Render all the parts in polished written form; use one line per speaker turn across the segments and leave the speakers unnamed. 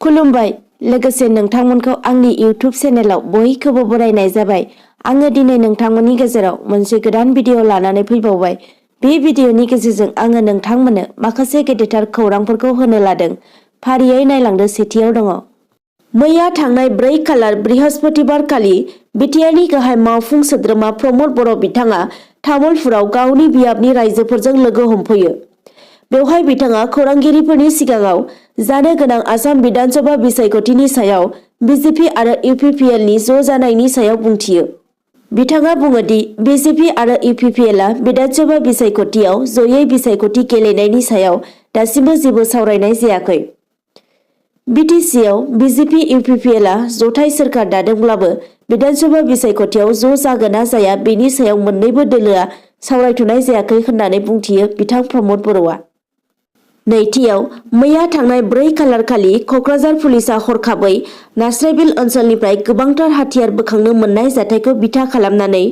खुलुमबाय लोगोसे नोंथांमोनखौ आंनि इउट्यूब चेनेलाव बयखौबो बरायनाय जाबाय। आङो दिनै नोंथांमोननि गेजेराव मोनसे गोदान भिडिअ लानानै फैबावबाय। बे भिडिअनि गेजेरजों आङो नोंथांमोननो माखासे गेदेरथार खौरांफोरखौ होनो लादों। फारियै नायलांदो। सेथियाव दङ। मैया थांनाय 4 खालार बृहस्पतिबार खालि बिटिआरनि गाहाय मावफुं सोद्रोमा प्रमद बर' बिथाङा तामुलपुराव गावनि बियाबनि रायजोफोरजों लोगो हमफैयो। बेवहाय बिथाङा खौरांगिरिफोरनि सिगाङाव जानो गोनां आसाम विधानसभा बिसायख'थिनि सायाव बीजेपी आरो यूपीपीएलनि ज' जानायनि सायाव बुंथियो। बिथाङा बुङो दि बीजेपी आरो यूपीपीएलआ विधानसभा बिसायख'थियाव जयै बिसायख'थि गेलेनायनि सायाव दासिमबो जेबो सावरायनाय जायाखै। बिटिसिआव बीजेपी यूपीपीएलआ जथाय सोरखार दादोंब्लाबो विधानसभा बिसायख'थियाव ज' जागोन ना जाया बेनि सायाव मोन्नैबो दोलोआ सावरायथ'नाय जायाखै होननानै बुंथियो बिथां प्रमद बर'आ। नैथियाव मैया थांनाय 4 खालार खालि क'क्राझार पुलिसआ हरखाबै नास्रायबिल ओनसोलनिफ्राय गोबांथार हाथियार बोखांनो मोननाय जाथायखौ बिथा खालामनानै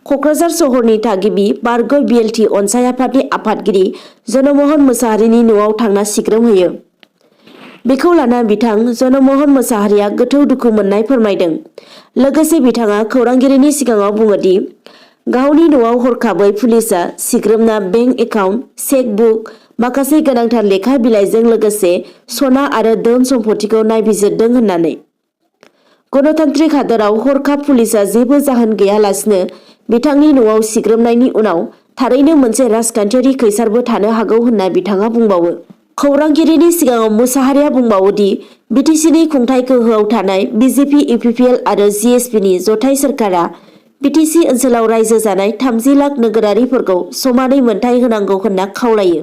क'क्राझार सहरनि थागिबि बारग' बिएलटि अनसाय आफादनि आफादगिरि जनमोहन मोसाहारिनि न'आव थांना सिग्रोमहैयो। बेखौ लाना बिथां जनमोहन मोसाहारिया गोथौ दुखु मोननाय फोरमायदों। लोगोसे बिथाङा खौरांगिरिनि सिगाङाव बुङो दि गावनि न'आव हरखाबै पुलिसआ सिग्रोमना बेंक एकाउन्ट, चेक बुक, माखासे गोनांथार लेखा बिलाइजों लोगोसे सना आरो धोन सम्पथिखौ नायबिजिरदों होननानै। गणतान्त्रिक हादराव हरखाब पुलिसआ जेबो जाहोन गैयालासिनो बिथांनि न'आव सिग्रोमनायनि उनाव थारैनो मोनसे राजखान्थियारि खैसारबो थानो हागौ होनना बिथाङा बुंबावो। खौरांगिरिनि सिगाङाव मोसाहारिया बुंबावो दि बिटिसिनि खुंथाय गोहोआव थानाय बीजेपी यूपीपीएल आरो जीएसपीनि जथाय सोरखारा बिटिसि ओनसोलाव रायजो जानाय 30 लाख नोगोरारिफोरखौ समानै मोनथाय होनांगौ होनना खावलायो।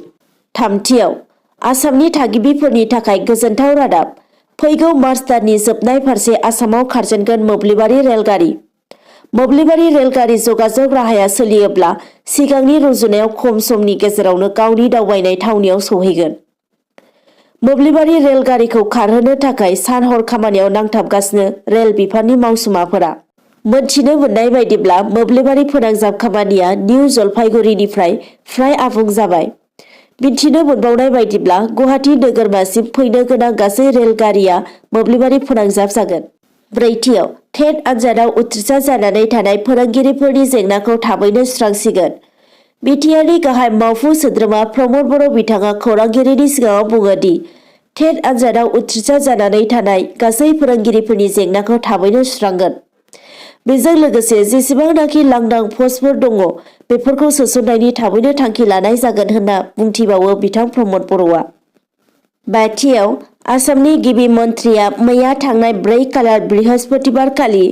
थामथियाव आसामनि थागिबिफोरनि थाखाय गोजोनथाव रादाब। फैगौ मार्च दाननि जोबनाय फारसे आसामाव खारजेनगोन मोब्लिबारि रेलगारि। मोब्लिबारि रेलगारि जगाजग राहाया सोलियोब्ला सिगांनि रुजुनायाव खम समनि गेजेरावनो गावनि दावबायनाय थावनियाव सौहैगोन। मोब्लिबारि रेलगारिखौ खारहोनो थाखाय सान-हर खामानियाव नांथाबगासिनो रेल बिफाननि मावसुमाफोरा। मोनथिनो मोननाय बायदिब्ला मोब्लिबारि फोनांजाब खामानिया निउ जलपाइगुरिनिफ्राय फ्राय आबुं जाबाय। मिथिनो मोनबावनाय बायदिब्ला गुवाहाटी नोगोरमासिम फैनो गोनां गासै रेलगारिया मोब्लिबारि फोनांजाब जागोन। ब्रैथियाव टेट आनजादाव उथ्रिसार जानानै थानाय फोरोंगिरिफोरनि जेंनाखौ थाबैनो सुस्रांसिगोन। बिटिआरनि गाहाय मावफुं सोद्रोमा प्रमद बर' बिथाङा खौरांगिरिनि सिगाङाव बुङो दि टेट आनजादाव उथ्रिसार जानानै थानाय गासै फोरोंगिरिफोरनि जेंनाखौ थाबैनो सुस्रांगोन। बेजों लोगोसे जेसेबांनाखि लांदां पस्टफोर दङ बेफोरखौ सोसननायनि थाबैनो थांखि लानाय जागोन होनना बुंथिबावो बिथां प्रमद बर'आ। बाथियाव आसामनि गिबि मन्थ्रिया मैया थांनाय 4 खालार बृहस्पतिबार खालि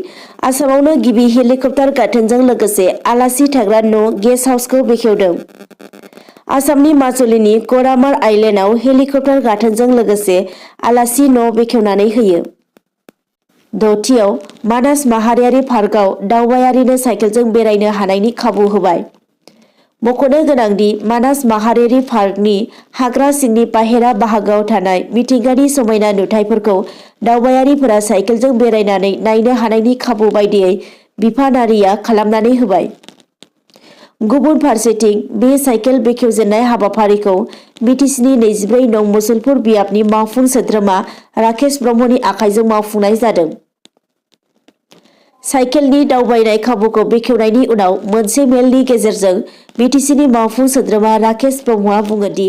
आसामावनो गिबि हेलिकप्टार गाथोनजों लोगोसे आलासि थाग्रा न' गेस्ट हाउसखौ बेखेवदों। आसामनि माजुलिनि करामार आइलेण्डआव हेलिकप्टार गाथोनजों लोगोसे आलासि न' बेखेवनानै होयो। दथियाव मानास माहारियारि पार्कआव दावबायारिनो साइकेलजों बेरायनो हानायनि खाबु होबाय। मख'नो गोनांदि मानास माहारियारि पार्कनि हाग्रा सिंनि बाहेरा बाहागोआव थानाय मिथिंगानि समायना नुथायफोरखौ दावबायारिफोरा साइकेलजों बेरायनानै नायनो हानायनि खाबु बायदियै बिफानारिया खालामनानै होबाय। गुबुन फारसेथिं बे साइकेल बेखेवजेननाय हाबाफारिखौ बिटिसिनि 24 नं मुसलपुर बियाबनि मावफुं सोद्रोमा राकेश ब्रह्मनि आखाइजों मावफुंनाय जादों। साइकेलनि दावबायनाय खाबुखौ बेखेवनायनि उनाव मोनसे मेलनि गेजेरजों बिटिसिनि मावफुं सोद्रोमा राकेश ब्रह्मआ बुङो दि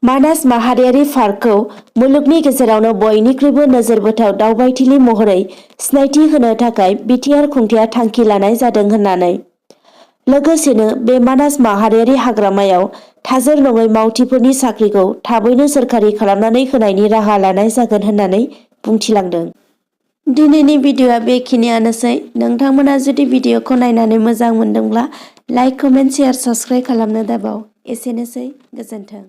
मानास माहारियारि पार्कखौ मुलुगनि गेजेरावनो बयनिख्रुइबो नोजोरबोथाव दावबायथिलि महरै सिनायथि होनो थाखाय बिटिआर खुंथाया थांखि लानाय जादों होननानै। लोगोसेनो बे मानास माहारियारि हाग्रामायाव थाजोर नङै मावथिफोरनि साख्रिखौ थाबैनो सोरखारि खालामनानै होनायनि राहा लानाय जागोन होननानै बुंथिलांदों। दिनैनि भिडिअआ बेखिनियानोसै। नोंथांमोना जुदि भिडिअखौ नायनानै मोजां मोनदोंब्ला लाइक, कमेन्ट, शेयार, साबस्क्राइब खालामनो दाबाव। एसेनोसै, गोजोन्थों।